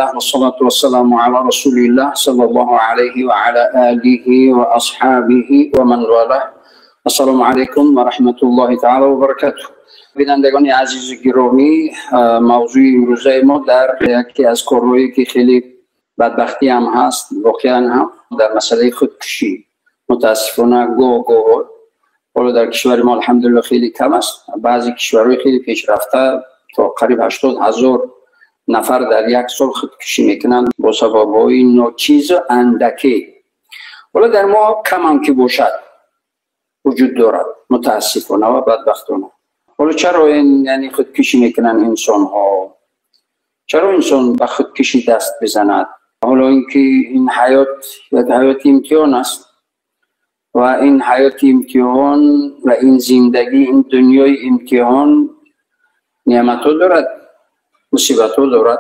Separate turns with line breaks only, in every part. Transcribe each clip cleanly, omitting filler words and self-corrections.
والصلاة والسلام على رسول الله صلى الله عليه وعلى آله وأصحابه ومن والاه. السلام علیکم و رحمت الله تعالی و برکاته. بینندگان عزیز گرامی، موضوع امروزه ما در یکی از کارهایی که خیلی بدبختی هم هست، واقعا هم در مسئله خودکشی متاسفانه گاه گاه، حالا در کشور ما الحمدلله خیلی کم است، بعضی کشورهای خیلی پیشرفته تا قریب 80,000 نفر در یک سال خودکشی میکنند با سبب‌های ناچیز و اندکی. حالا در ما کم هم که باشد وجود دارد متاسفانه و بدبختانه. حالا چرا این یعنی خودکشی میکنن انسان ها؟ چرا انسان به خودکشی دست بزند؟ حالا اینکه این حیات یک حیات امتحان است و این حیات امتحان و این زندگی، این دنیای امتحان نعمت ها دارد، مصیبت ها دارد.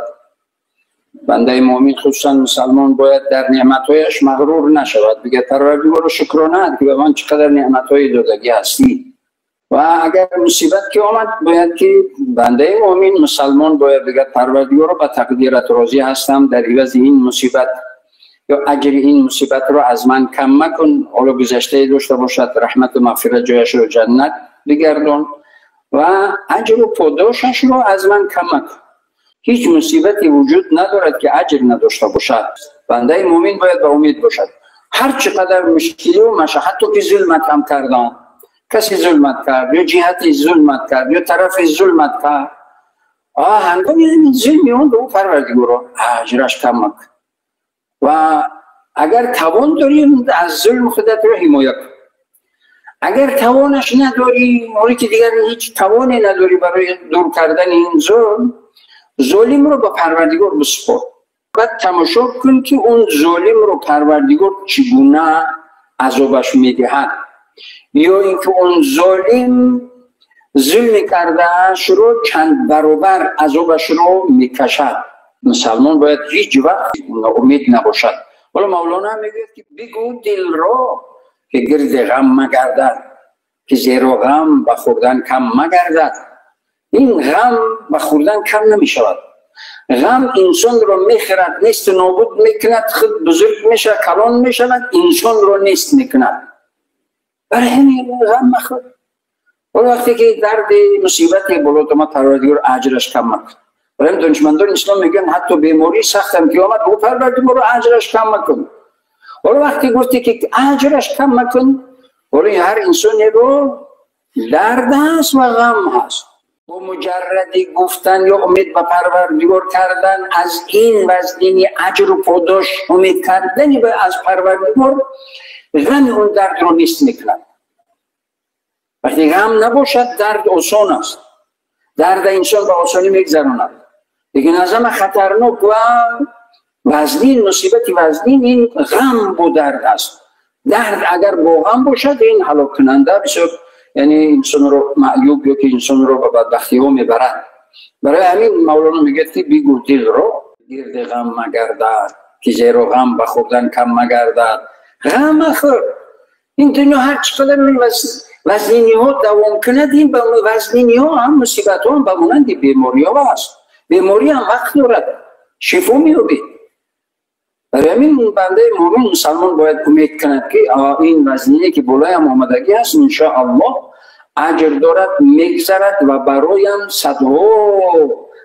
بنده مؤمن خصوصا مسلمان باید در نعمتهایش مغرور نشود، بگه پروردگار رو شکرانه که به من چقدر نعمتهای دادگی هستی. و اگر مصیبت که آمد باید که بنده مؤمن مسلمان باید بگه پروردگار رو به تقدیرت راضی هستم، در عوض این مصیبت یا اجر این مصیبت رو از من کم مکن، حالا گذشته داشته باشد رحمت و مغفرت جایش رو جنت بگردان و اجر و پاداشش رو از من کم مکن. هیچ مصیبتی وجود ندارد که اجر نداشته باشد. بنده مؤمن باید به امید باشد، هر چقدر مشکلی و مشقت، حتی که ظلمت هم کردن، کسی ظلمت کرد یا جهتی ظلمت کرد یا طرف ظلمت کرد، هنگامی این ظلمی اون به او پروردگار اجرش کم مکن و اگر توان داری از ظلم خودت رو حمایت کن، اگر توانش نداری، حالی که دیگر هیچ توانی نداری برای دور کردن این ظلم، ظلم رو به پروردگار بسپار. بعد تماشا کن که اون ظلم رو پروردگار چگونه عذابش میدهد، یا اینکه اون ظالم ظلم کردهش رو چند برابر عذابش رو میکشد. مسلمان باید هیچ وقت ناامید نباشد. حالا مولانا میگوید که بگو دل را که گرد غم مگردد، که زیرا غم به خوردن کم مگردد. این غم به خوردن کم نمی شود. غم انسان را میخورد، نیست نابود میکند، خود بزرگ میشه، کلان میشود، انسان را نیست میکند. برای همین غم مخور. وقتی که درد مصیبت بلوط ما پروردگار اجرش کم مکن. برای همین دانشمندان اسلام میگن حتی بیماری سخت هم که آمد، او پروردگار رو اجرش کم مکن. حالا وقتی گفتی که اجرش کم مکن، حالا هر انسانی رو درد هست و غم هست. با مجردی گفتن یا امید به پروردگار کردن از این وزنی اجر و پاداش امید کردن از پروردگار، غم اون درد رو نیست میکند. وقتی غم نباشد درد آسان است، درد انسان به آسانی میگذراند. لیکن از همه خطرناک و وزنین، مصیبت وزنین این غم با درد است. درد اگر با غم باشد این هلاک کننده بسیار، یعنی انسان رو معیوب یا که انسان رو به بدبختی ها میبرد. برای همین مولانا میگه که بگو دل رو گرد غم مگردد، که زیرا غم به خوردن کم مگردد. غم مخور. این دنیا هر چقدر وزنینی ها دوام کند، این به وزنینی ها هم مصیبت ها هم به مانند بیماری ها است. بیماری هم وقت دارد، شفا می‌یابی. برای همین بنده مؤمن مسلمان باید امید کند که این وزنینی که بلایم آمدگی است انشاءالله اجر دارد، میگذرد و برایم صدها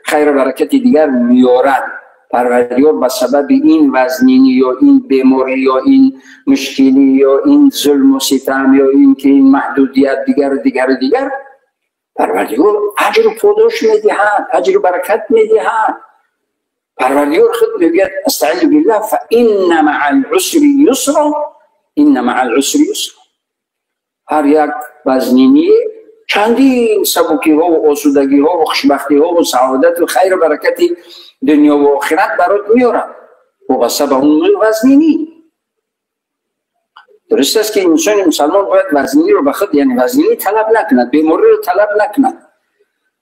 خیر و برکت دیگر میارد. پروردگار به سبب این وزنینی یا این بیماری یا این مشکلی یا این ظلم و ستم یا این که این محدودیت دیگر و دیگر و دیگر، پروردگار اجر و پاداش میدهد، اجر و برکت میدهد. پروردگار خود میگوید استعیذ بالله فان مع العسر یسرا، ان مع العسر یسرا. هر یک وزنینی چندین سبکی ها و آسودگی ها و خوشبختی ها و سعادت و خیر و برکت دنیا و آخرت برات میارد و به سبب اون وزنینی. درست است که انسان مسلمان باید وزنینی رو به خود، یعنی وزنینی طلب نکند، بیماری رو طلب نکند،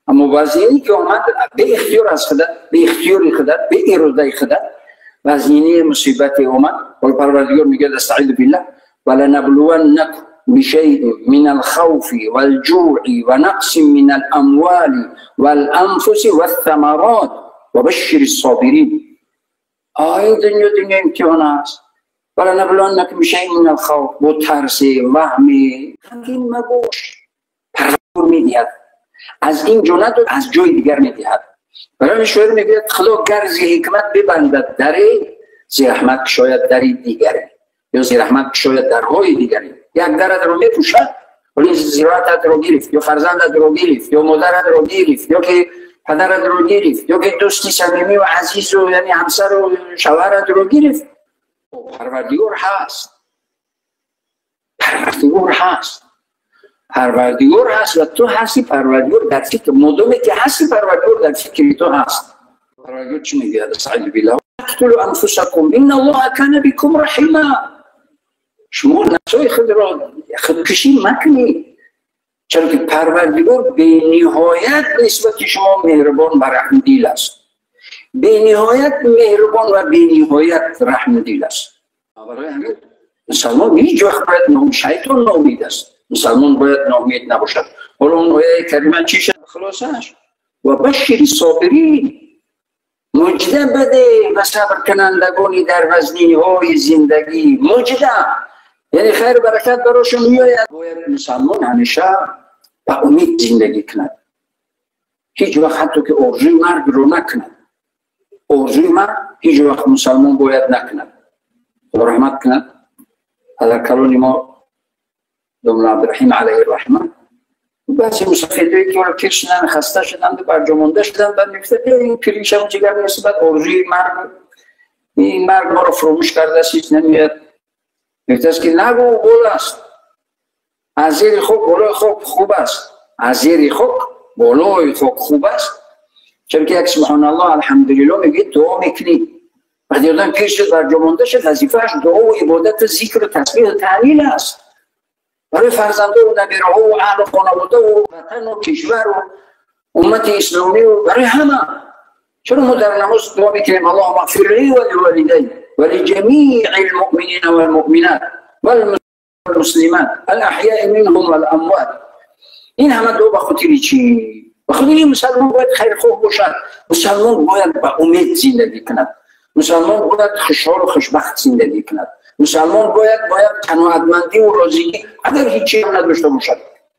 اما وزنینی که آمد به اختیار از خودت، به اختیار خودت، به اراده خودت وزنینی مصیبت آمد. و پروردگار میگه استعیذ بالله ولنبلونکم بشيء من الخوف والجوع ونقص من الأموال والأنفس والثمرات وبشر الصابرين. این دنیا دنیا امتحان است. ولنبلونکم بشیء من الخوف، با ترس، وهمی، غمگین مباش. پروردگار میدهد، از این جا نداد، از جای دیگر میدهد. برای شاعر میگوید خدا گر ز حکمت ببندد دری، ز رحمت شاید دری دیگری، یا ز رحمت شاید درهای دیگری. یک درت رو میپوشد ولی زراعتت رو گرفت، یا فرزندت رو گرفت، یا مادرت رو گرفت، یا که پدرت رو گرفت، یا که دوستی صمیمی و عزیز و یعنی همسر و شوهرت رو گرفت. پروردگار هست، پروردگار هست، پروردگار هست و تو هستی. پروردگار در فکر مادامی که هستی، پروردگار در فکر تو هست. پروردگار چی میگه؟ استعیذ بالله، تقتلوا انفسکم ان الله کان بكم رحیما. شما نفسای خود را خودکشی مکنید، چرا که پروردگار به نهایت نسبت شما مهربان و رحمدل است. به نهایت مهربان و به نهایت رحمدل است. برای همین مسلمان هیچ وقت باید ناامید، شیطان ناامید است، مسلمان باید ناامید نباشد. حالا اون آیه کریمه چی شد خلاصش؟ و بشر الصابرین، مژده بده به صبر کنندگانی در وزنی های زندگی. مژده یعنی خیر برکت براشون میآید. باید مسلمان همیشه به امید زندگی کند، هیچ وقت حتی که آرزوی مرگ رو نکند. آرزوی مرگ هیچ وقت مسلمان باید نکند. خدا رحمت کند پدر کلان ما داملا عبدالرحیم علیه الرحمه. بعضی مسافرایی که حالا پیر شدن، خسته شدن و برجا مونده شدن، بعد میگفتن این پیریش هم جگر نیست، بعد آرزوی مرگ، این مرگ ما رو فراموش کرده است، هیچ نمیاد. میگفت است که نگو گل است، از زیر خاک بالای خاک خوب است، از زیر خاک بالای خاک خوب است. چون که یک سبحان الله الحمدلله میگه، دعا میکنی. وقتی آدم پیر شد برجا مونده شد، وظیفه‌اش دعا و عبادت و ذکر و تسبیح و تهلیل است برای فرزنده و نبیره ها و اهل خانواده و وطن و کشور و امت اسلامی و برای همه. چرا ما در نماز دعا میکنیم اللهم اغفر لی و لوالدی و لجمیع المؤمنین والمؤمنات والمسلمات الاحیاء منهم والاموات؟ این همه دعا به خاطر چی؟ به خاطر این مسلمان باید خیرخواه باشد، مسلمان باید به امید زندگی کند، مسلمان باید خوشحال و خوشبخت زندگی کند، مسلمان باید قناعتمندی و راضیگی اگر هیچی هم نداشته باشد.